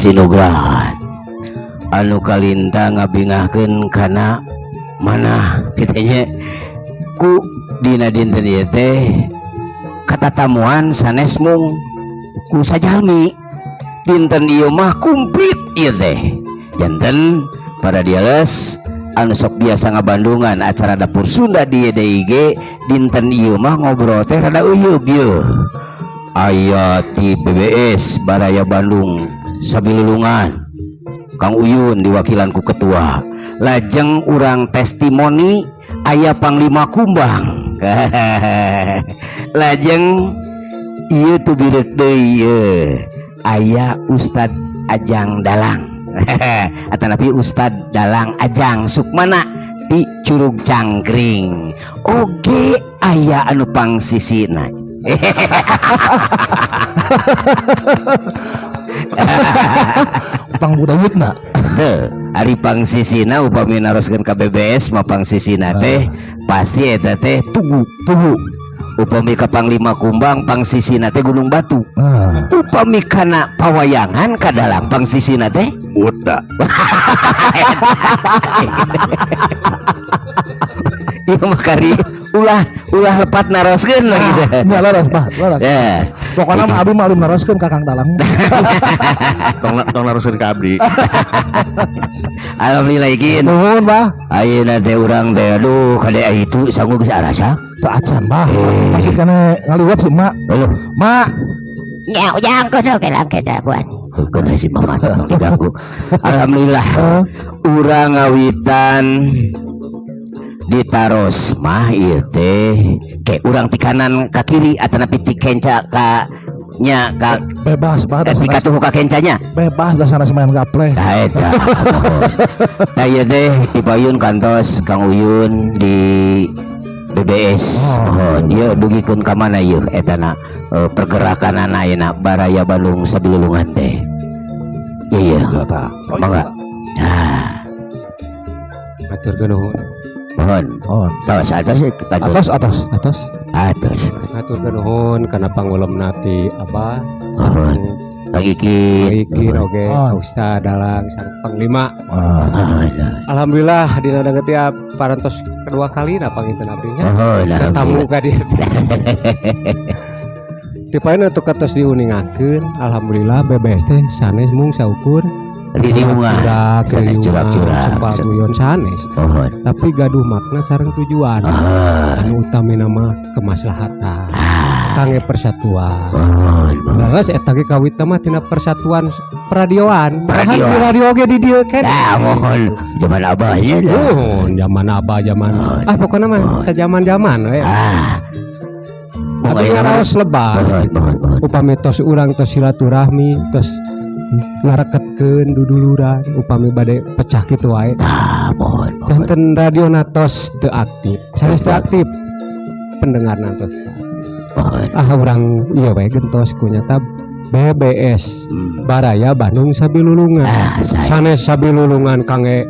Sinugrahan anu kalintah ngabingahkeun kana mana kitu nya ku dina dinten ieu teh katatamuan sanes mung ku sajalmi, dinten ieu mah komplit ieu teh. Janten para diales anu sok biasa ngabandungan acara Dapur Sunda di YDIG, dinten ieu mah ngobrol teh rada euyeup. Ieu aya ti BBS Baraya Bandung Sabilulungan, Kang Uyun diwakilan ku ketua. Lajeng urang testimoni aya Panglima Kumbang. Lajeng ieu tuh bireuk deui, ieu aya Ustad Ajang Dalang atanapi Ustad Dalang Ajang Sukmana di Curug Cangkring. Oge aya anu pangsisina. Pang budayutna. Teu, ari pangsisina upami naroskeun ka BBS mah pangsisina teh pasti eta teh tugu. Tugu. Upami ka Panglima Kumbang pangsisina teh Gunung Batu. Ah. Upami kana pawayangan ka dalang pangsisina teh Buta. Ieu mah kari ulah ulah lepat naroskeun lah gitu. Nya laras, Bah, laras. Ya. Pokoknya mah abi mah naroskeun ka Kang Dalang. Tong tong naroskeun ka abdi. Alhamdulillah ikin. Nuhun, Bah. Ayeuna teh urang teh aduh kade itu sanggup geus arasak. Teu acan, Bah. Eh. Masih kene ngaliwat si Mak. Halo. Mak. Ya, ujang kudu kelang kita buat. Tuh kena si mama tong diganggu. Alhamdulillah. Eh, Urang ngawitan ditaros mah ieu teh ke urang ti kanan ka kiri atanapi ti kenca ka nya ka bebas, Bah, ti dasarna katuhu ka kencanya. Bebas, dasarna main gaple. Tah eta. Tah ieu teh ti payun kantos Kang Uyun di BBS. Oh. Mohon ieu dugikeun ka mana ieu etana pergerakanana ayeuna Baraya Bandung Sabilulungan teh. Iya iya. Tah. Oh, Mangga. Nah, Atur nuhun. Mohon. Oh. Salah atos sih kantos. Atos, atos. Atos. Atos. Atur nuhun kana pangulemna ti Abah Mohon. sareng Kang Ikin. Ikin oge. Oh. Ustad Dalang sareng Panglima. Ah. Mohon. Alhamdulillah dina danget ya parantos kedua kali na panginten abdi nya. Mohon. Bertamu ka dieu teh. Ti paeun atuh katos diuningakeun, alhamdulillah BBS teh sanes mung saukur Ririungan. curak, Sanes curak-curak. sempal guyon sanes. Mohon. Tapi gaduh makna sareng tujuan. Ah. Anu utamina mah kemaslahatan. Ah. Kangge persatuan. Mohon. Mohon. Leres eta ge kawitna mah tina persatuan peradioan. Peradioan. Di radio oge di dieu kan. Nah, mohon zaman abahnya lah. Oh, zaman abah zaman. Mohon. Ah, pokoknya mah sajaman-jaman we. Ah. Atuh Ayeuna mah- ngaraos lebar. Mohon, mohon, mohon. Upami tos urang tos silaturahmi, tos ngareketkeun duduluran, upami bade pecah kitu wae. Ah, mohon, mohon. Janten radio tos teu aktif. Sanes teu aktif. Pendengar tos teu aktif. Mohon. Ah, urang ieu we gentos ku nyata BBS Baraya Bandung Sabilulungan. Ah, saya. Sanes Sabilulungan kangge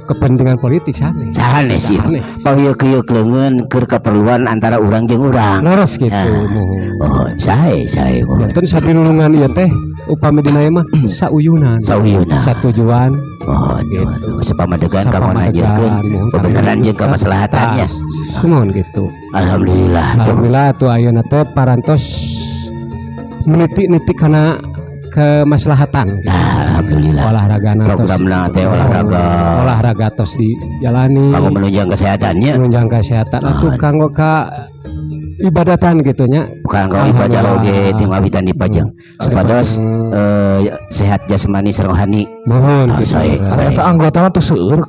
kepentingan politik sanes. Sanes sih. Sanes. Paheuk-heuk leungeun keur keperluan antara urang jeung urang. Leres gitu Ah. muhun. Mohon, sae, sae, mohon. Janten Sabilulungan ieu teh upami dina ieu mah sauyunan. Sauyunan. Satujuan. Mohon, Gitu. mohon. Sapamadegan ka Sapamadegan, ngajarkeun muhun kebenaran jeung kamaslahatannya. Sumuhun gitu. Alhamdulillah tuh. Alhamdulillah tuh ayeuna teh parantos meniti-niti kana kemaslahatan. Nah, alhamdulillah. Olahraga Programna teh olahraga. Olahraga tos dijalani. Kanggo menunjang kesehatannya. Menunjang kesehatan atuh kanggo ka ibadatan gitu nya. Kanggo ibadah oge ti ngawitan dipajang. Supados sehat jasmani sareng rohani. Mohon Ah, gitu. sae. Eta anggotana tuh seueur.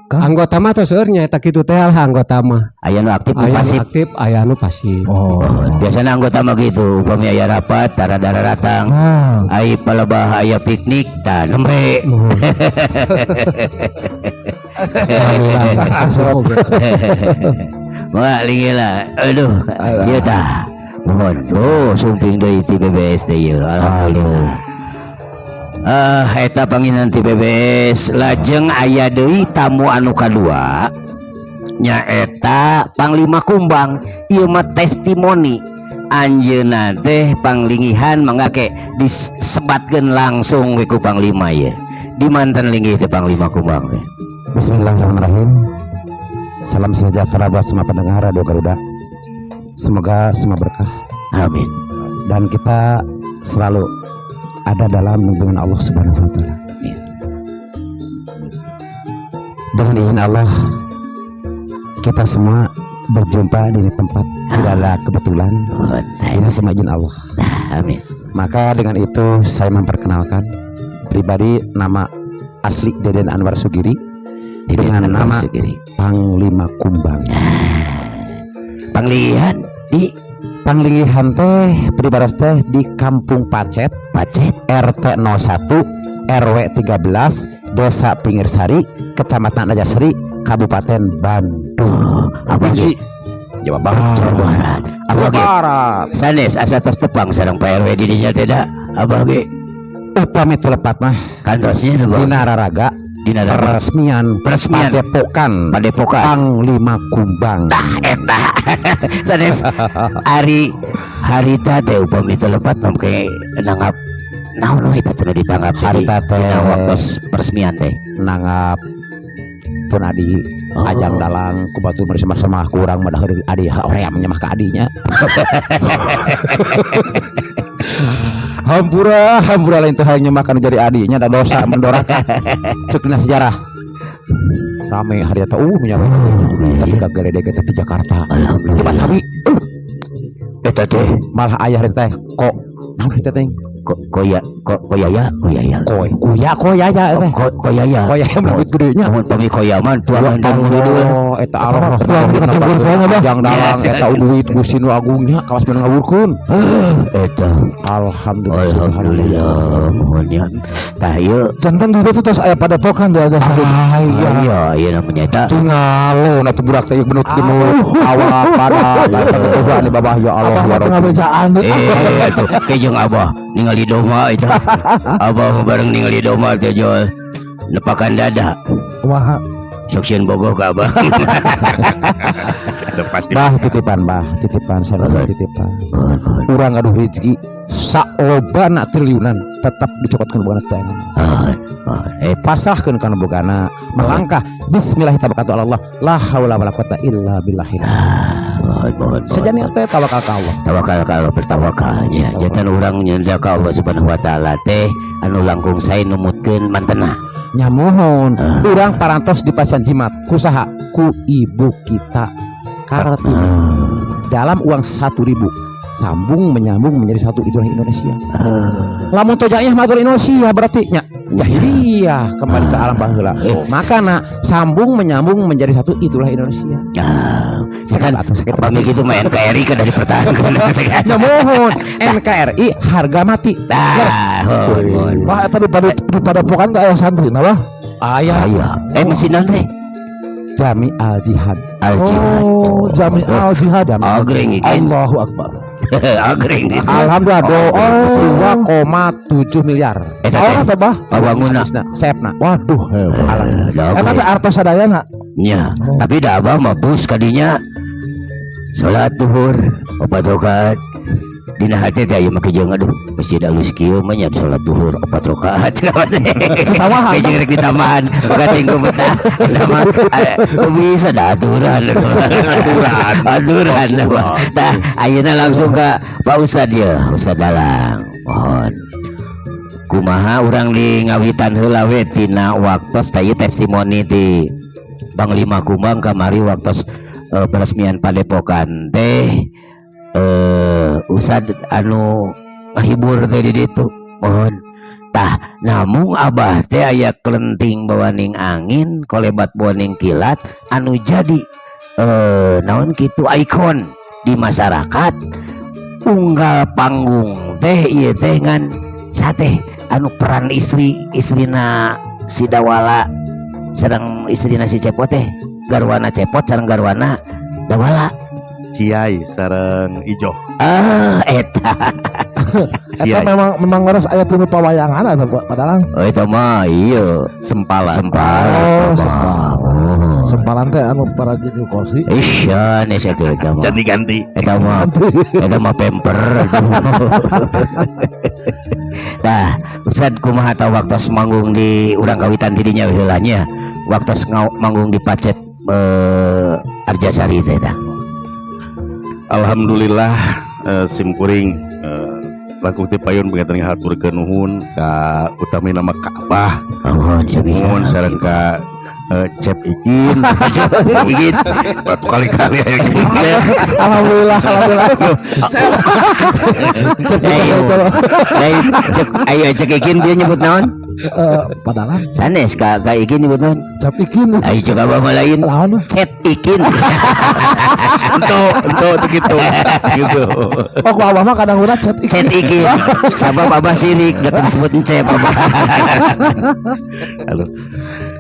Kang. Anggota mah tos seueur nya eta kitu teh lah anggota mah. Aya nu aktif nu Aya nu pasif. aktif, aya nu pasif. Oh. Biasanya anggota mah gitu, upami aya rapat, tara daratang. Nah, Ai palebah aya piknik, tah nembe. Mohon. Alhamdulillah. Oke. Wah, lingila. Aduh, ieu tah. Mohon. Oh, sumping deui ti BBS teh ieu. Alhamdulillah. Ah, eta panginan ti BBS. Lajeng aya deui tamu anu kadua. Nyaeta Panglima Kumbang. Ieu mah testimoni. Anjeunna teh panglingihan, mangga ke disebatkeun langsung we ku Panglima ye. Di manten linggih teh Panglima Kumbang teh? Bismillahirrahmanirrahim. Salam sejahtera buat semua pendengar Radio Garuda. Semoga semua berkah Amin. Dan kita selalu ada dalam bimbingan Allah Subhanahu wa taala. Amin. Dengan izin Allah, kita semua berjumpa di tempat tidak ada kebetulan. Ini semua izin Allah. Amin. Maka dengan itu saya memperkenalkan pribadi, nama asli Deden Anwar Sugiri Deden dengan Anwar nama Sugiri. Panglima Kumbang. Pangligihan di Panglingihan teh pribados teh di Kampung Pacet, Pacet, RT 01 RW 13, Desa Pingirsari, Kecamatan Arjasari, Kabupaten Bandung. Oh, abah ge Jawa Barat. Jawa Barat. Abah Jawa ge Barat. Sanes asa tos tepang sareng Pak RW di dinya teh da. Abah ge Upami teu lepat mah kantosnya teh, Bang. Dina raraga Dina raraga. Peresmian Peresmian. Padepokan Padepokan Panglima Kumbang. Eta sanes ari harita teh upami teu lepat mah ke nanggap naon we eta teh nu ditanggap teh Harita teh dina waktos peresmian teh? Nanggap pun adi ajang dalang ku batur bersama-sama, kurang mah daheur adi hoream nyemah ka adinya. Hampura, hampura, lain teh hayang nyemah kana jadi adinya, da dosa mendoraka cek dina sejarah. Rame hari eta nya, tapi kageledeg eta di Jakarta. Alhamdulillah. Tiba tapi Eta teh malah ayah teh kok naon eta teh? Koya koyaya koyaya. Koy kuya koya ya teh. Koyaya. Koya yang duit gedenya. Mun pami koya mah tuangan dulu. Oh, eta Allah jang dalang eta duit Gusti nu agungnya kawas menang ngawurkeun. Eta. Alhamdulillah. Alhamdulillah, mohon ya. Tah ieu Janten di itu tos aya padepokan di Arjasari. Ah, iya. Iya, iya namanya eta. Tingalo na tuh budak teh benut benut awak pada eta ketuhan di bawah, ya Allah Abah ya mah Rabbi. ngabejaan. Eh, tuh ke jeung abah ningali domba itu. Abah mah bareng ningali domba teh jual nepakan dada. Kumaha? Sok sieun bogoh ka abah. Udah pasti. Bah titipan, bah titipan, saya titipan. Mohon, mohon. Urang gaduh rezeki saobana triliunan tetap dicokotkeun bogana teh. Mohon, mohon. Pasrahkeun kana bogana, melangkah bismillahirrahmanirrahim, la haula wala quwata illa billahil. Mohon, mohon, mohon. Sejane teh tawakal ka Allah. Tawakal ka Allah, bertawakalnya. Jantan urang nyunda ka Allah Subhanahu wa taala teh anu langkung sae numutkeun mantena. Nya mohon, urang parantos di pasian jimat kusaha ku ibu kita Kartini dalam uang 1.000 sambung menyambung menjadi satu, itulah Indonesia. Lamun tojanya mah Indonesia berarti nya jahiliyah, kembali ke alam baheula. Makana sambung menyambung menjadi satu, itulah Indonesia. Ah, Cekap kan atuh sakit. Pami gitu mah NKRI kan dari dipertahankan. Ya mohon, NKRI harga mati. Tah, mohon, mohon. Wah, eta di padepokan teh aya santri nah, bah. Ayah. Aya. Eh, mesin naon teh? Jami Al Jihad. Al Jihad. Oh, Jami Al Jihad. Agreng iki. Allahu Akbar. Agreng gitu. Alhamdulillah do 2,7 miliar. Eta Naon teh eta, bah? pabangunna. Habisna, sepna. Waduh, hebat. Da Eta teh artos sadayana. Nya, tapi da abah mah bus kadinya salat duhur opat rakaat. Dina hati teh aya make jeung aduh masjid alus kieu mah nya salat duhur opat rakaat. Ditambahan. Kayak rek ditambahan maka tinggu betah. Eta mah teu bisa da aturan. Aturan. Aturan. Tah, ayeuna langsung ke Pak Ustad ya, Ustad Dalang. Mohon. Kumaha urang di ngawitan heula we tina waktos teh testimoni ti Panglima Kumbang kamari waktos peresmian padepokan teh, Ustad anu ngahibur teh di ditu. Mohon. Tah, namung abah teh aya kelenting bawaning angin, kolebat bawaning kilat anu jadi naon kitu ikon di masyarakat unggal panggung teh ieu teh ngan sate anu peran istri istrina si Dawala sareng istrina si Cepot teh, garwana Cepot sareng garwana Dawala. Ciai sareng Ijo. Ah, eta. Eta Ciai. memang memang harus aya tinu pawayangan eta, Pak Dalang. Oh, eta mah iya. Sempala. Sempala. Oh, eta mah. Oh. Sempalan teh anu para jadi kursi. Isya nih saya tuh eta mah. Can diganti. Eta mah pamper. Nah, Ustad, kumaha tah waktu manggung di urang kawitan tidinya heula nya? Waktu manggung di Pacet Arjasari teh tah. Alhamdulillah, sim kuring langkung ti payun panginten ngahaturkeun nuhun ka utamina mah ka Abah. Nuhun sami. Nuhun sareng ka Cep Ikin. Ikin. Batu kali-kali aya gitu. Alhamdulillah, alhamdulillah. Ayo, lain cek, ayo cek Ikin dia nyebut naon? Padahal Sanes ka Ikin nyebut naon? Cep Ikin. Ayo cek Abah mah lain. Lawan. Cet Ikin. Ento, ento tuh gitu. Gitu. Oh, ku Abah mah kadang udah cet Ikin. Cet Ikin. Sabab Abah sirik geus disebut encep Abah. Halo.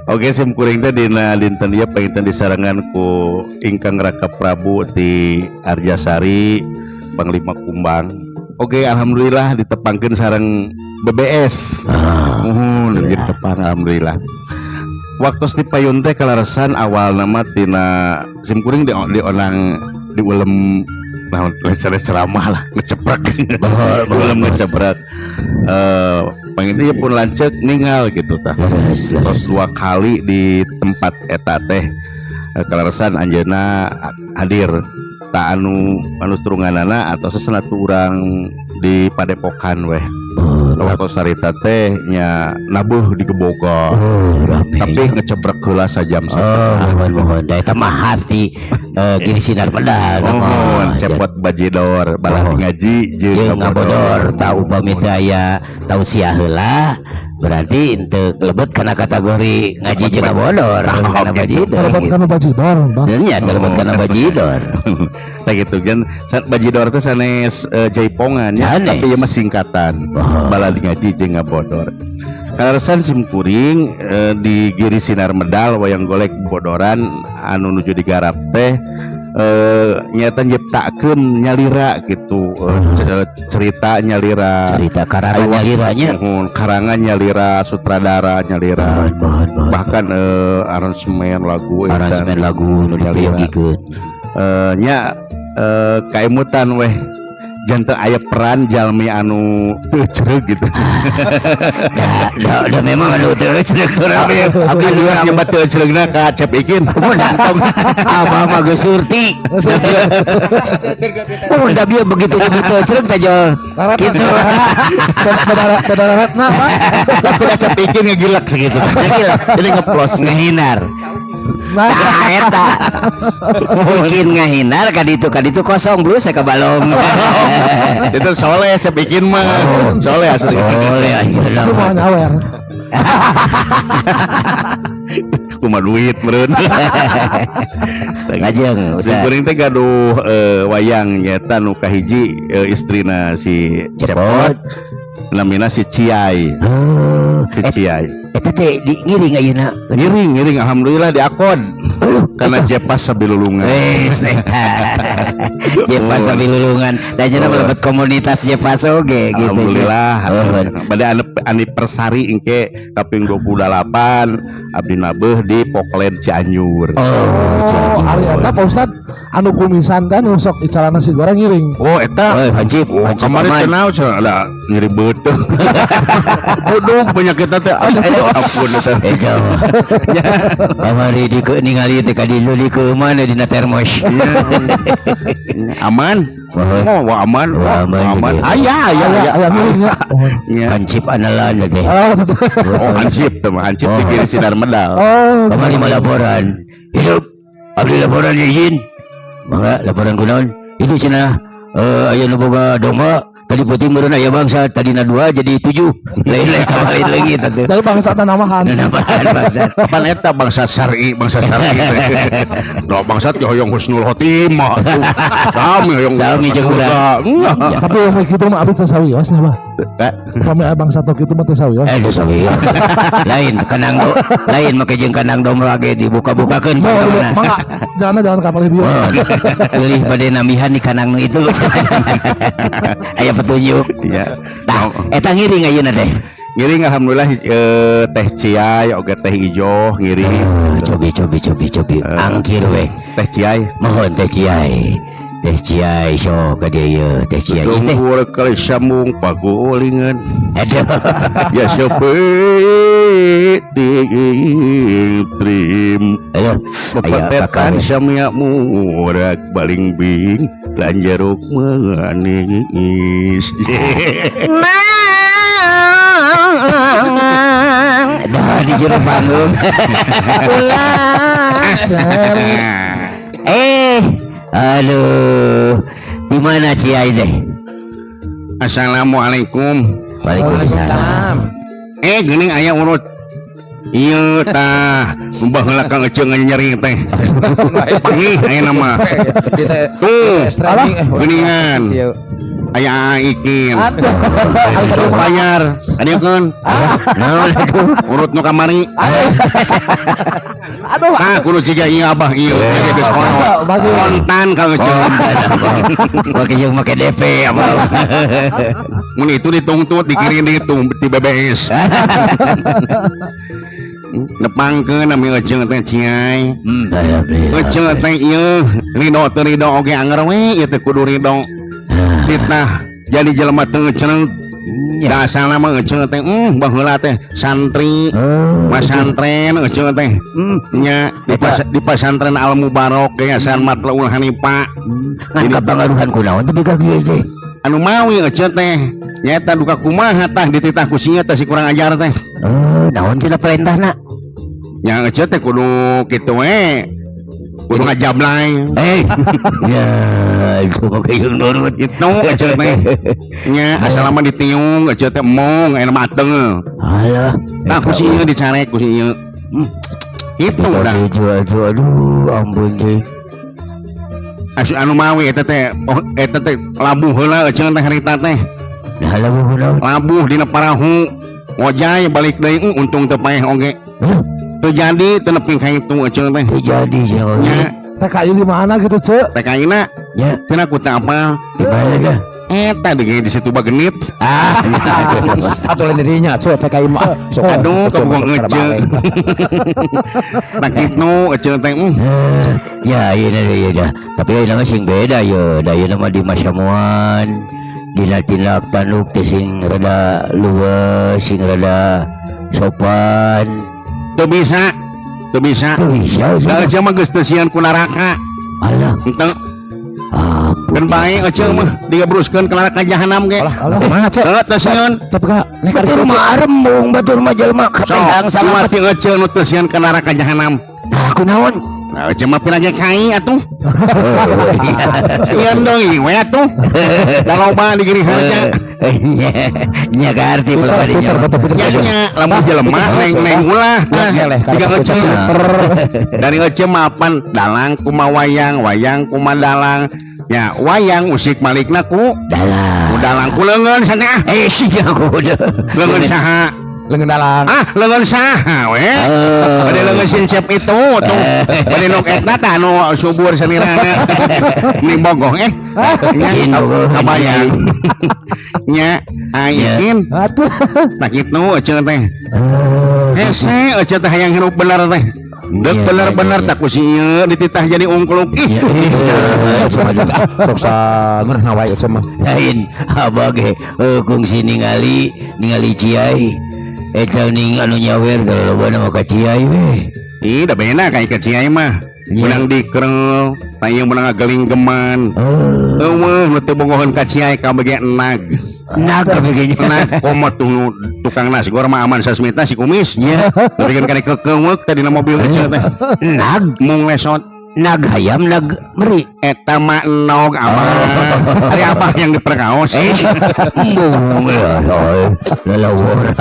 Oke, sim kuring teh dina dinten ieu panginten disarengan ku ingkang Raka Prabu di Arjasari, Panglima Kumbang. Oke, alhamdulillah ditepangkeun sareng BBS. Muhun ditepang, alhamdulillah. Waktu di payun teh kaleresan awal nama tina sim kuring di onang diulem nah lecer ceramah lah ngeceprek, diulem ngeceprek, panginten ieu pun lanceuk ningal gitu tah. Leres, leres. Terus dua kali di tempat eta teh kaleresan anjeunna hadir tak anu anu turunganana atau sesenatu urang di padepokan weh. Waktu sarita teh nya nabuh di geboga. Oh, rame. Tapi ngecebrek heula sajam. Oh, mohon mohon. Da eta mah khas di Giri Sinar Medal. Mohon Cepot Bajidor balah ngaji jeung jeung ngabodor. Tah, upami teu aya tausiah heula berarti henteu lebet kana kategori ngaji jeung ngabodor kana bajidor. Lebet gitu. kana bajidor, Bang. Nya teu lebet kana bajidor. Tah gitu kan saat Bajidor teh sanes jaipongan nya. Sanes. Tapi ieu mah singkatan balad ngaji jeung ngabodor. Kaleresan sim kuring di Giri Sinar Medal wayang golek bodoran anu nuju digarap teh nyata nyiptakeun nyalira gitu, cerita nyalira. Cerita karangan nyaliranya. Muhun, karangan nyalira, sutradara nyalira. Mohon mohon mohon. Bahkan aransemen lagu eta. Aransemen lagu nu Nyalira. dipiyogikeun. Nya kaemutan weh janten aya peran jalmi anu teu cereg gitu. Da da da memang anu teu cereg rame. Abdi lieur nyebat teu ceregna ka Cep Ikin. Abah mah geus surti. Oh, da bieu begitu nyebut teu cereg teh jol. Gitu. Beda retna, Pak. Tapi da Cep Ikin ngegilak segitu. Ngegilak. Jadi ngeplos. Ngehinar. Nah, Nah, eta. Bikin ngahindar ka ditu kosong, bro, saya ke balong. Itu soleh Cep Ikin mah. Soleh asli. Soleh aja. Itu mau nyawer. Kumaha duit meureun. Ngajeng, Ustaz. Kuring teh gaduh wayang nyata nu kahiji istrina si Cepot. Cepot namina si Ciai. Oh, Si Ciai. Eta teh di ngiring ayeuna? Ngiring, ngiring, alhamdulillah diakon karena Jepas sabilulungan. Wes, eta. Jepas sabilulungan. Dan cenah melebet komunitas Jepas oge gitu. Alhamdulillah. Oh. Bade anniversary engke kaping 28 abdi nabeuh di Poklen Cianjur. Oh, Oh, ari eta Pak Ustad anu kumisan kan nu sok icalan nasi goreng ngiring. Oh, eta. Oh, hansip, Oh, hansip kemarin aman. kenal cenah ada nyeri beuteung. Buduk penyakit teh. Aduh, ampun eta. Eh, sama. Kamari di ke ningali teh ka dieu di ke mana dina termos. Iya. Aman. Oh, wah, aman. Wah, aman aman. gitu. Aya, aya, Aya aya. aya ngiringnya. Oh. Iya. Hansip andalan teh. Oh, betul. Oh, hansip teh mah, hansip di Giri Sinar Medal. Oh. Kamari mah laporan. Hidup. Abdi laporan izin. Mangga laporan kunaon? Itu cenah aya nu boga domba tadi peuting meureun aya bangsa tadina dua jadi tujuh. Lain lain tambah lain lagi eta teh. Dari bangsa tanamahan. Nanamaan bangsat. Pan eta bangsa syar'i, bangsa syar'i. No bangsat ge hoyong husnul khotimah tuh. Sami hoyong Sami jeung urang. Enggak. Tapi yang kitu mah abdi teu sawios nya, Bah. Eh, Upami aya bangsa teu kitu mah teu sawios. Eh, sawios. Lain kandang do, lain make jeung kandang domba ge dibuka-bukakeun Oh, pantona. mangga jangan jangan kapal bieu. Oh, pilih bade nambihan di kandang nu itu. Aya petunjuk. Iya. Tah, eta ngiring ayeuna teh. Ngiring alhamdulillah, teh ciai oge teh ijo ngiring. Eh, cobi cobi cobi cobi. Angkir we. Teh ciai. Mohon teh ciai. Teh ciai sok ka dieu ieu teh ciai. Ieu teh. Tunggu kali sambung pagulingan. Aduh. Ya seperti trim. Aduh. Aya Pepetetan kakak. samia murag balingbing lan jeruk manis. Dah di jero panggung. Eh, aduh. Di mana ciai teh? Assalamualaikum. Waalaikumsalam. Eh, geuning aya urut. Ieu tah, baheula Kang Ece nyeri teh. Pangih aya nama. Tuh, geuningan. Iya. Aya Ikin. Bayar. Adiekeun. Naon atuh? Urut nu kamari. Aduh. Nah, kudu jiga ieu abah ieu. Geus kolot. Bagi Kontan Kang Ece. Pakai jeung make DP apa? Mun itu ditungtut dikirim dihitung di BBS. Nepangkeun nami Ece teh ciai. Alhamdulillah. Ece teh ieu ridho teu ridho oge anger we ieu teh kudu ridho. Fitnah jadi jelema teu ngecereug. Nya. Da asalna mah Ece teh baheula teh santri, Oh, masantren Ece teh. Nya di pasantren Al Mubarok Yayasan Matlaul Hanifa. Ngan kapangaruhan kunaon tapi ka kieu teh? Anu mawi Ece teh nyaeta duka kumaha tah dititah ku sia teh si kurang ajar teh. Eh, naon cenah perintahna? Nya Ece teh kudu kitu we. Kudu ngajablay. Eh, ya itu mah kayak nurut. Itu Ece teh. Nya asal mah ditiung Ece teh emong aya mah ateng. Alah. Tah ku si ieu dicarek ku si ieu. Itu udah. Aduh, aduh, aduh, ampun teh. Asu anu mawi eta teh, oh, eta teh labuh heula Ece teh harita teh. Nah, labuh kunaon? Labuh dina parahu. Ngojay balik deui, untung teu paeh oge. Huh? Teu jadi teu nepi ka itu Ece teh. Teu jadi cenah. Nya TKI di mana gitu, Cek? TKI na Nya, cenah ku teu apal. di mana dah? Eta deui di situ bagenit. Ah, Atuh lain dirinya, Cek TKI mah. Sok Aduh, Ece kamu masuk ngece. terbalik. Nah kitu Ece teh. Ya, iya iya iya dah. Tapi ieu mah sing beda ye. Da ieu mah di Masamuan. Dina tindak tanduk teh sing rada luwes, sing rada sopan. Teu bisa. Teu bisa. Teu bisa. Da Ece mah geus teu sieun ku neraka. Alah, Henteu. ampun. Keun bae Ece mah digebruskeun ka neraka jahanam ge. Alah, kumaha Cek? Heuh teu sieun. Tapi ka nek Batur mah arembung, batur mah jelema Sok, kapehang sama mati Ece nu teu sieun ka neraka jahanam. Nah, kunaon? Nah, Ece mah pira ge kai atuh. Sieun deui we atuh. Da loba di Giri Harja. Nya, nya kaarti Puter, puter, puter, Nya puter. nya lamun jelema neng-neng ulah tah. Ngeleh kana Jiga pas Ece. puter. Dari Ece mapan dalang kuma wayang, wayang kuma dalang. Ya, wayang usik malikna ku Dalang. ku dalang ku leungeun sana ah. Eh, sih aku udah. Leungeun saha? Leungeun dalang. Ah, leungeun saha we? Bade leungeun sincep itu tuh. Bade nu eta tah anu subur sanirana. Ni bogoh eh. Nya kabayang. Nya aikin. Aduh. Nah kitu Ece teh. Hese Ece teh hayang hirup bener teh. Dek Iya, bener-bener iya, tak ku si ieu dititah jadi ungkluk. Ih. Sok sangeunahna wae Ece mah. Lain abah ge kungsi ningali ningali ciai. Eta ning anu nyawer teh loba mah ka ciai we. Ih, da bena ka ieu ciai mah. Iya. Menang dikrel, tah ieu menang ngagelinggeman. Eueuh nu teu bogoheun ka ciai ka bege enag. Nag kabegenya. Enag komo tuh nu tukang nasgor mah Aman Sasmita si kumis. Nya, Nepikeun ka dikeukeuweuk teh dina mobil Ece teh. nag, Mung lesot. nag hayam nag meri. Eta mah enog abah. Ari abah yang diperkaos. Eh, embung ya, lalawora.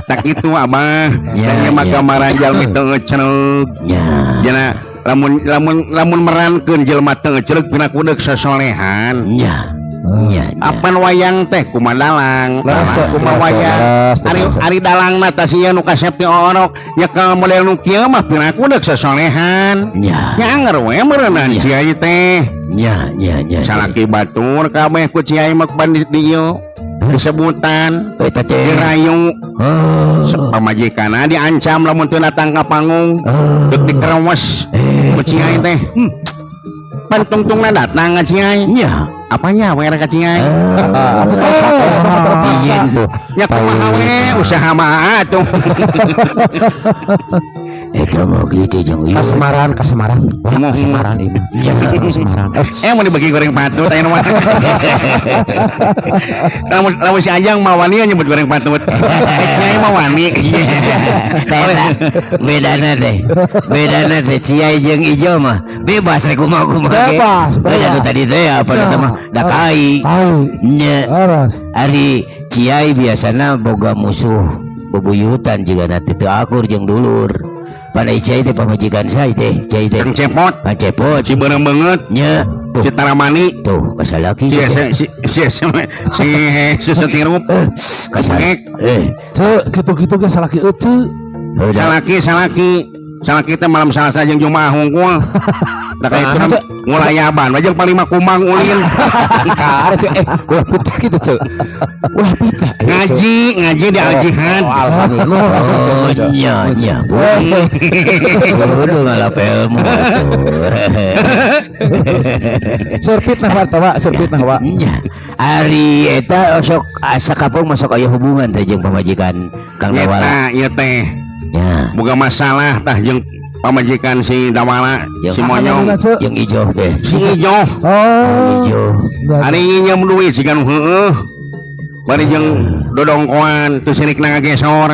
Tak itu abah. Ya, Dan mah ya. gambaran jalmi teu ngecereug. Nya. Jana lamun lamun lamun merankeun jelema teu ngecereug pina kudeuk sosolehan. Nya. Nya. Nya. Apan wayang teh kumaha dalang, Leres, Cek. kumaha Leres, wayang. leres, Ari leres. ari dalangna tah sia nu kasep ti orok nyekel model nu kieu mah pina kudeuk sosolehan. Nya. Nya anger we meureunnan ciai teh. Nya, nya, nya. Salaki batur kabeh ku ciai mah pan di dieu. Disebutan, Eta teh. Dirayu, Oh. pamajikanna diancam lamun teu datang ka panggung, deuk dikerewes ku Ciai teh. Pan tungtungna datang ka Ciai. Nya. Apanya we ka Ciai? Izin tuh. Nya kumaha we usaha mah atuh. Eta mah kitu jeung ieu. Kasemaran, kasemaran. Wah, kasemaran ini. Kasemaran. Eh, mau dibagi goreng patut aya mah. Lamun lamun si Ajang mah wani nyebut goreng patut. Ciai mah wani. Eta bedana teh. Bedana teh Ciai jeung Ijo mah bebas rek kumaha kumaha ge. Bebas, Beda bebas. nu tadi teh apa eta mah da kai. Kai. Nya. Aras. Ari Ciai biasana boga musuh bebuyutan juga nanti teu akur jeung dulur. Pana Ciai teh pamajikan saya teh, Ciai teh. Kang Cepot, Kang Cepot. Si Beureum beungeut, Nya. Tuh, si Taramani, tuh kasalaki. Si si si si si si Setirup, Kasalaki. Eh, Cek kitu-kitu ge salaki euceu. udah. Salaki salaki salaki teh malam Salasa jeung Jumaah hungkul. Da kayak itu ngulayaban we jeung Panglima Kumbang ulin. Kare, Cek. Eh, ulah pitah gitu, Cek. Ulah pitah. Ayo, Cek. Ngaji, ngaji di Al Jihad. Oh, alhamdulillah. Oh, nya nya. Kudu ngalap ilmu atuh. Seur fitnah wa tawa, seur fitnah wa. Nya. Ari eta sok asa kampung masuk aya hubungan teh jeung pamajikan Kang Dawala. Nyeta ieu teh Nya, boga masalah tah jeung pamajikan si Dawala, Jeung- si Monyong, Cek. jeung Ijo teh. si Ijo. Oh. Ijo. Ari nginjem duit siga nu heueuh. Bari jeung dodongkoan teu sirikna ngagesor.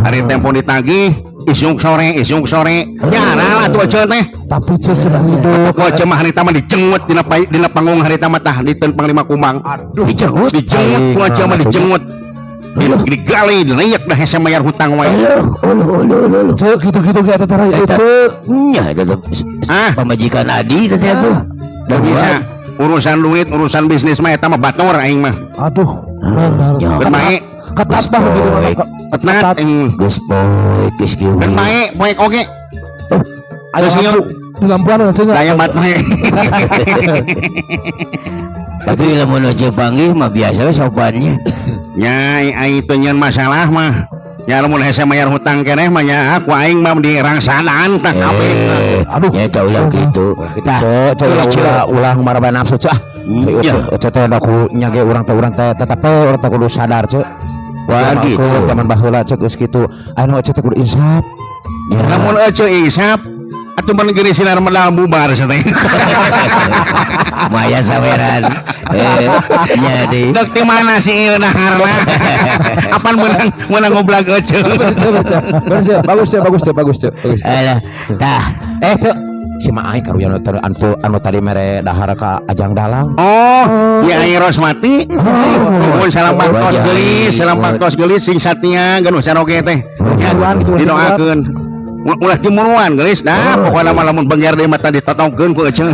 Ari tempo ditagih isuk sore, isuk sore. Nyara lah tuh eceu teh. Tapi cek cenah hidup. Ku eceu mah harita mah dijengut dina panggung harita mah tah di Panglima Kumbang. Aduh. Dijengut. Dijengut ku eceu mah dijengut. Digali, dileyak dah hese bayar hutang wae. Aduh, uluh uluh uluh. Uluh. Cek kitu-kitu ge eta teh aya Eta. cek. Nya eta teh Ah. pamajikan Adi teh teh tuh. Dah bisa urusan duit, urusan bisnis mah eta mah batur aing mah. Aduh. Benar. Ya. Geus bae, Ketat bah gitu. Baik. ketat aing. Geus poe geus kieu. Geus bae, poek oge. Aya Geus lampu. Di lampuan cenah. Daya bat bae. Tapi lamun ece panggih mah biasa we sopannya. Nya aing teu nyeun masalah mah. Nya lamun hese mayar hutang keneh mah nya aku aing mah di rangsadaan tah kabeh. Eh, Aduh. nya eta ulah kitu. Tah, Cek, cek, ulah ulah ulah marabana nafsu, Cek. Ah. Ya. Cek teh da ku nya ge urang teh tetep we urang teh kudu sadar, Cek. Wah, gitu. Zaman baheula, Cek, geus kitu. Anu eceu teh kudu insaf. Ya. Lamun eceu insaf atuh mun geuning sinar medal bubar teh. Maya saweran. Eh, nya deui. Dek ti mana si ieu daharna? Apan meunang meunang ngoblag eceu. Bagus, Cek. Bagus, Cek, bagus, Cek, bagus, Cek. Bagus. Alah, tah. Eh, Cek. Si ma aing karunya anu anu anu tadi mere dahar ka Ajang Dalang. Oh, ya aing Rosmati. Nuhun salam baktos geulis, salam baktos geulis sing satia ganuh saroge teh. Ya, didoakeun. Ulah timuruan geulis dah, pokona mah lamun bengger deui mah tadi ditotongkeun ku eceu.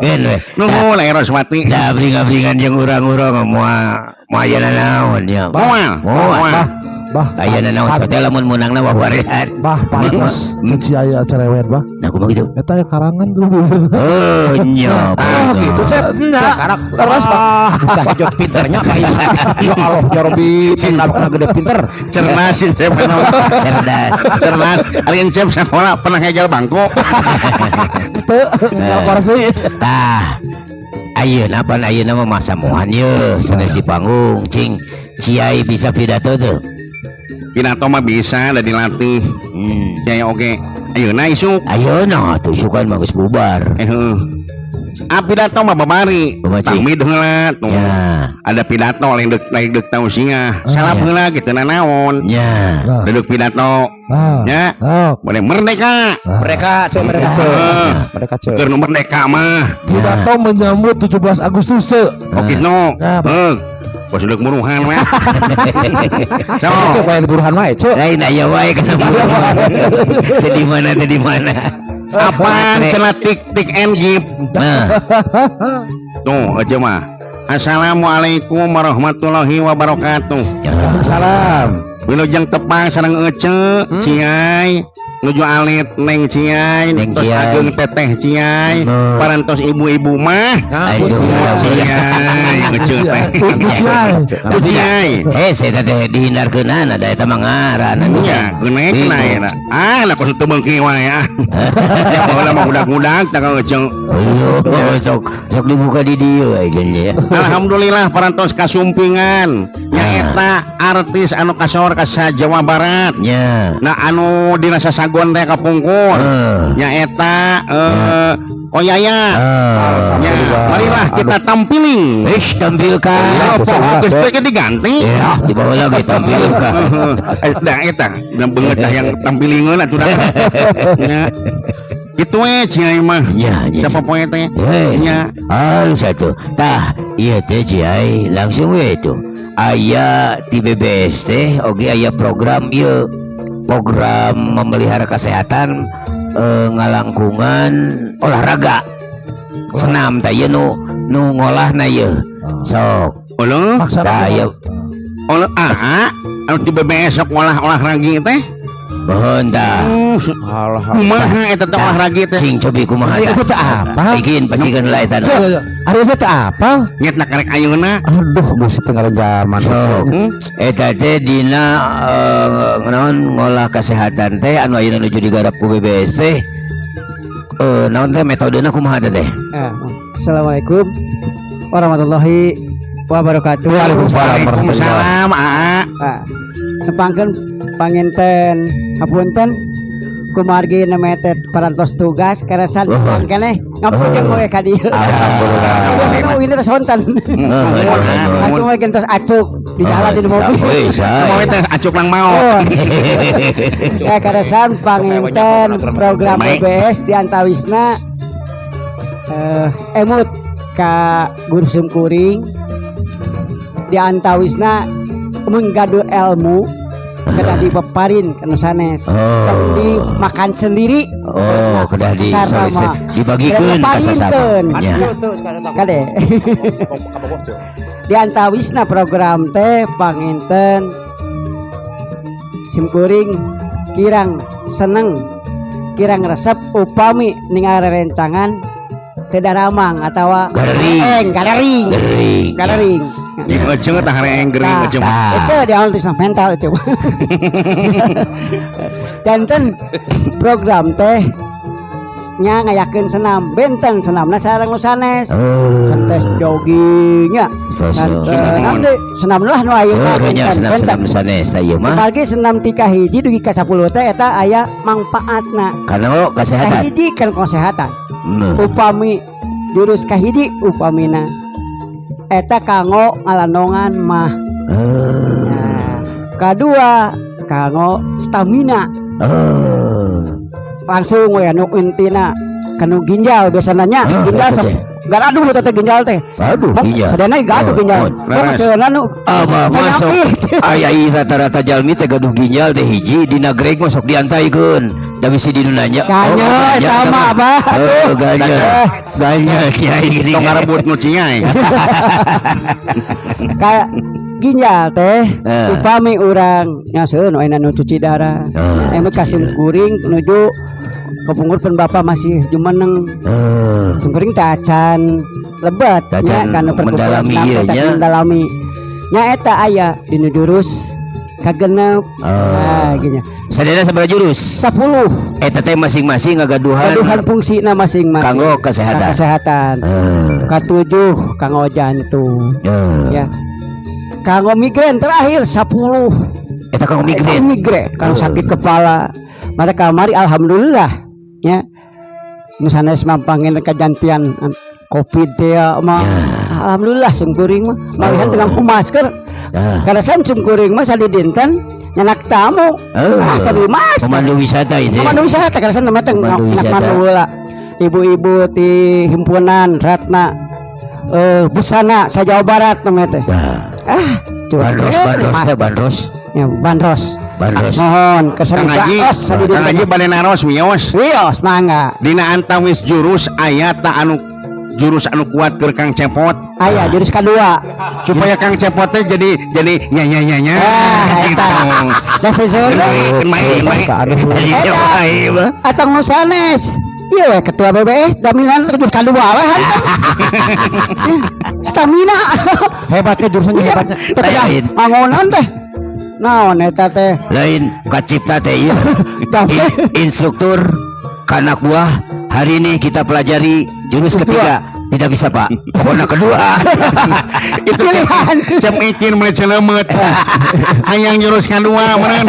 Geun we. Nuhun aing Rosmati. Dah abring-abringan jeung urang-urang moal moal aya nanaon nya. Moal, Moal. moal. Bah. Aya nanaon teh lamun meunangna mah warehan. Bah pantes ceci aya cerewet bah. Nah kumaha kitu? Eta ya karangan dulu. Oh nya. Ah, gitu, Cep. Nya. Karak Terus, Pak. Tah hijau pinternya Pak Is. Ya Allah ya Rabbi, kenapa kena gede pinter. Cerdas sih saya pernah. Cerdas. Cerdas. Ari Encep sekolah pernah ngegel bangku. Teu kursi. Tah. Ayeuna pan ayeuna mah masa mohan ye sanes di panggung cing Ciai bisa pidato tuh. Pidato mah bisa da dilatih. Ciai oge. Ayeuna isuk. Ayeuna tuh isukan mah geus bubar. Eh heuh. Ah pidato mah babari. Kumaha, Cing? Tahmid heula tuh. Ya, Ada pidato lain deuk lain deuk tausiah. Salap ya. heula kitu nanaon. Ya. Nah. Duduk pidato Nah. nya. Nah. Boleh merdeka. Mereka, Cek, mereka, Cek. Heeh. Mereka, Cek. Keur nu merdeka mah. Pidato menyambut 17 Agustus cek. Oh kitu. Nah, Heuh. Bos deuk muruhan mah. Cek, So, wae buruhan wae, Cek. Lain aya wae kana buruhan. Teu di mana teu di mana. apaan cenah tik tik and give. Nah, Tuh aja mah. Assalamualaikum warahmatullahi wabarakatuh. ya. Salam. Wilujeng tepang sareng ece, Ciai, Nuju alit Neng Ciai, Neng tos Ciai. Ageng Teteh Ciai, parantos ibu-ibu mah. Aduh. Ciai, ngeceu teh. Ciai. Ciai. Eh, saya teh dihindarkeunana da eta mah ngaran atuh. Nya, genek na ya. Ah, lah kos teu beungki wae ah. Ya baheula mah budak-budak tah ngeceu. Oh, sok sok dibuka di dieu aja ya. Alhamdulillah parantos kasumpingan. Nyaeta artis anu kasohor ka Jawa Barat. Nya. Nah, anu dina sasagon teh kapungkur. Nyaeta Koyaya. Ya, marilah kita tampiling. Ish, tampilkan. Ya, pokok geus teh diganti. Ya, dibawa lagi tampilkan. Eh, dah eta, beungeut dah yang tampilingeun atuh dah. Nya. Kitu we Ciai mah. Nya, nya. Siapa poe teh? Hei. Nya. Halus satu. Tah, iya teh Ciai, langsung we itu. Aya di BBS teh oge aya program ieu. Program memelihara kesehatan, ngalangkungan olahraga. Senam tah ieu nu nu ngolahna ieu. Sok. Uluh, Maksana Tah ieu uluh ah, anu di BBS sok ngolah olahraga teh. Mohon tah. Alah. Kumaha eta teh olahraga teh? Cing cobi kumaha Ari tah. eta teh apa? Bikin pastikan lah eta. Iya, iya. Ari eta teh apa? Nyetna karek ayeuna. Aduh, geus teu zaman. Sok. Hmm? Eta teh dina naon ngolah kesehatan teh anu ayeuna nuju digarap ku BBS teh. Naon teh metodena kumaha teh teh? Assalamualaikum warahmatullahi wabarakatuh. Waalaikumsalam warahmatullahi. Waalaikumsalam, Aa. Ah, nepangkeun panginten hapunten kumargi nemetet parantos tugas karasan Oh. keneh ngapunten we ka dieu. Alhamdulillah. Biasana uin teh sonten. Acung we gentos acuk di jalan di mobil. Woi, Mau say. teh acuk lang mau. Oh. Ya karasan panginten program Baik. BBS di antawisna emut ka guru simkuring di antawisna mun gaduh ilmu kedah dipaparin ka nu sanes. Oh. Tong dimakan sendiri. Oh, kedah di Sarta mah. dibagikeun ka sasama. Diparinkeun. Nya. Kade. Di antawisna program teh panginten simkuring kirang seneng kirang resep upami ningali rencangan teu daramang atawa Garering. Eng, garering. Gering. Garering. Eceung tah hareeng gering Nah, eceung. Tah. Itu di awal tisna mental itu. Janten program teh nya ngayakeun senam benten senamna sareng nu sanes. Oh. Santes joggingnya. Terus, Senam deui, senam lah nu ayeuna Oh, nya benten, senam-senam benten. sanes tah ieu mah. Apalagi senam tika hiji dugi ka 10 teh eta aya mangpaatna. Karena lo kesehatan. Kahiji kan kesehatan. Hmm. Upami jurus kahiji upamina eta kanggo ngalandongan mah. Nah, kadua kanggo stamina. Langsung we anu intina kanu ginjal biasanya nya ginjal eta sok teh. garaduh eta teh ginjal teh. Aduh, Bang, ginjal. sadayana gaduh Oh, ginjal. oh, Bang, leres. sadayana nu Apa masuk penyakit. aya ieu rata-rata jalmi teh gaduh ginjal teh hiji dina greg masuk diantaikeun. Da bisi di nu nanya. Ganya, eta mah, Abah. Oh, ganya. Ganya kiai gini. Tong ngarebut nu ciai. Kayak ginjal teh Eh. upami urang nyaseun ayeuna nu cuci darah. Emut kasim kuring nuju kepungkur pun bapak masih jumeneng. Simkuring teh acan lebet Teh acan nya kana perkumpulan mendalami senam ieu teh nya. mendalami. Nya eta aya dinu jurus kagenep. Nah, gini. Sadayana sabaraha jurus? 10. Eta teh masing-masing ngagaduhan Gaduhan fungsina masing-masing. kanggo kesehatan. Ka kesehatan. Katujuh kanggo jantung. Ya. Kanggo migrain terakhir 10. Eta kanggo migrain. Kanggo migrain, kanggo sakit kepala. Mata kamari alhamdulillah ya. Nu sanes mampangin kajantian Covid teh ya, mah. Alhamdulillah simkuring mah. Malihan teu nganggo masker. Karena san simkuring mah sadidinten nyanak tamu. Ah, tadi masker. Pemandu wisata itu. Pemandu wisata karena san namanya teh Pemandu nyak wisata. mandu heula. Ibu-ibu di himpunan Ratna Busana sa Jawa Barat namanya teh. Ah, Bandros, bandros teh bandros. Ya, bandros. Bandros. Mohon kesan Kang Haji, bandros sadidinten. Kang Haji bade naros mios. Wios mangga. Dina antawis jurus aya ta anu jurus anu kuat keur Kang Cepot. Aya jurus kedua. Supaya Kang Cepot teh jadi nya nya nya nya. Ah, eta. Gitu. Da seseuna Main main. Eta atang nu sanes. Iya we ketua BBS damilan terus kadua we hantam. Stamina. Hebatnya jurusannya hebatnya. Teh Lain. mangonan teh. Naon eta teh? Lain kacipta teh ieu. Instruktur ka anak buah, hari ini kita pelajari jurus ketiga. Tidak bisa, Pak. Pokoknya kedua. Itu Pilihan. Cep ikin mulai celemet. Hayang jurus kadua meureun.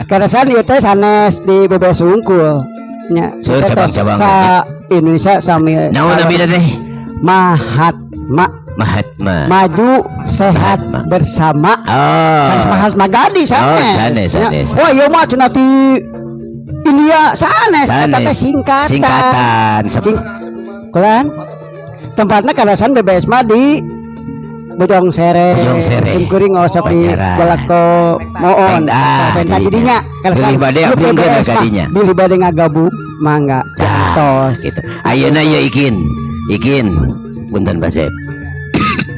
Karasan ieu teh sanes di BBS wungkul. Nya. Seueur Eta teh cabang-cabang. Sa Indonesia sami. Naon namina teh? Mahatma. Mahatma. Maju sehat Mahatma. bersama. Oh. Sanes Mahatma Gandhi sanes. Oh, sanes, sanes. Ya. Wah, ieu mah cenah ti India sanes eta teh Sanes. singkatan. Singkatan. Kulan. Tempatnya karasan BBS mah di Bojong Sere. Bojong Sere. Sim kuring ngosok di Banjaran. Balako Moon. Ah, Penta jadinya. jadinya. Karasan Bilih bade grup abungkeun BBS mah. kadinya. Bilih bade ngagabung mangga. Tah, Tos. gitu. Ayeuna ya Ikin. Ikin. Punten Basep.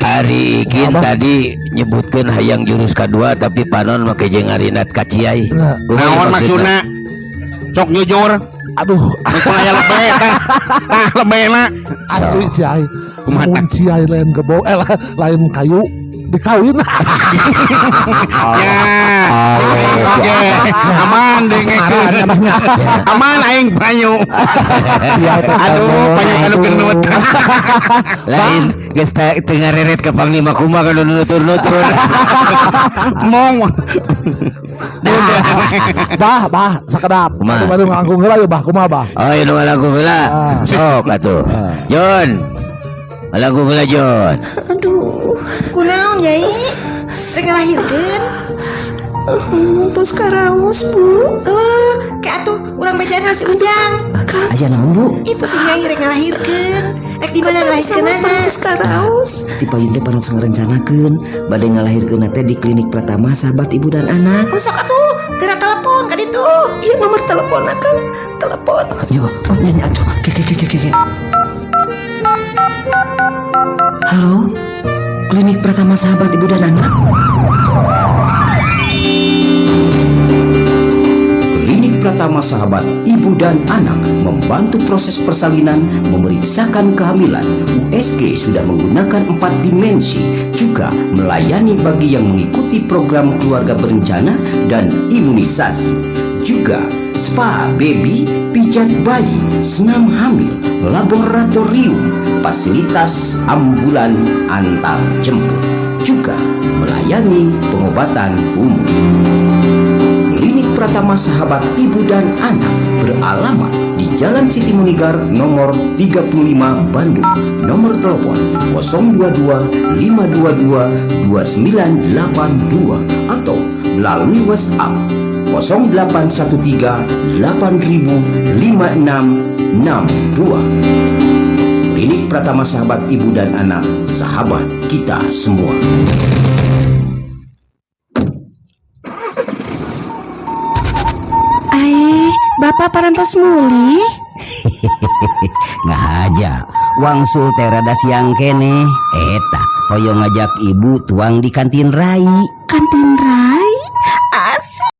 Ari Ikin tadi nyebutkeun hayang jurus kedua tapi panon make jeung ngarinat ka Ciai. Nah. Kumaha Naon maksudna? Sok jujur. Aduh, Nu aya lebe tah. Tah lebena. asli Ciai. Kumaha Mun Ciai lain gebo eh lain kayu dikawin. Ya. Oke, aman dengekeun. Aman aing payu. Aduh, payu anu gendut. Lain geus teu ngareret ka Panglima kumaha kan nutur-nutur. Mong. Bah, bah, sakedap. Kumaha? Aduh, aduh, ngangkung heula ya bah, kumaha bah? Oh, ieu nu ngalangkung heula. Ah. Sok atuh. Jon. Ngalangkung heula Jon. Aduh, kunaon Nyai? Rek ngalahirkeun? Tos karaos, Bu. Alah, ke atuh urang bejana si Ujang. Aya naon, Bu? Itu si Nyai rek ngalahirkeun. Rek di mana ngalahirkeunana? Tos karaos. Ti payun teh parantos ngarencanakeun bade ngalahirkeun teh di klinik Pratama Sahabat Ibu dan Anak. Oh, sok atuh, geura telepon ka ditu. Ieu nomor telepon akang. Telepon. Yo, oh nya nya atuh. Ke ke ke ke ke. Halo? Klinik Pratama Sahabat Ibu dan Anak. Klinik Pratama Sahabat Ibu dan Anak membantu proses persalinan, memeriksakan kehamilan. USG sudah menggunakan 4 dimensi, juga melayani bagi yang mengikuti program keluarga berencana dan imunisasi. Juga spa baby, pijat bayi, senam hamil, laboratorium, fasilitas ambulan antar jemput. Juga melayani pengobatan umum. Klinik Pratama Sahabat Ibu dan Anak beralamat di Jalan Siti Munigar nomor 35 Bandung. Nomor telepon 022 522 2982 atau melalui WhatsApp 0813 8000 5662. Klinik Pratama Sahabat Ibu dan Anak, sahabat kita semua. Ai, Bapak parantos mulih. Ngahaja wangsul teh rada siang keneh. Eta hoyong ngajak ibu tuang di kantin Rai. Kantin Rai. Asik.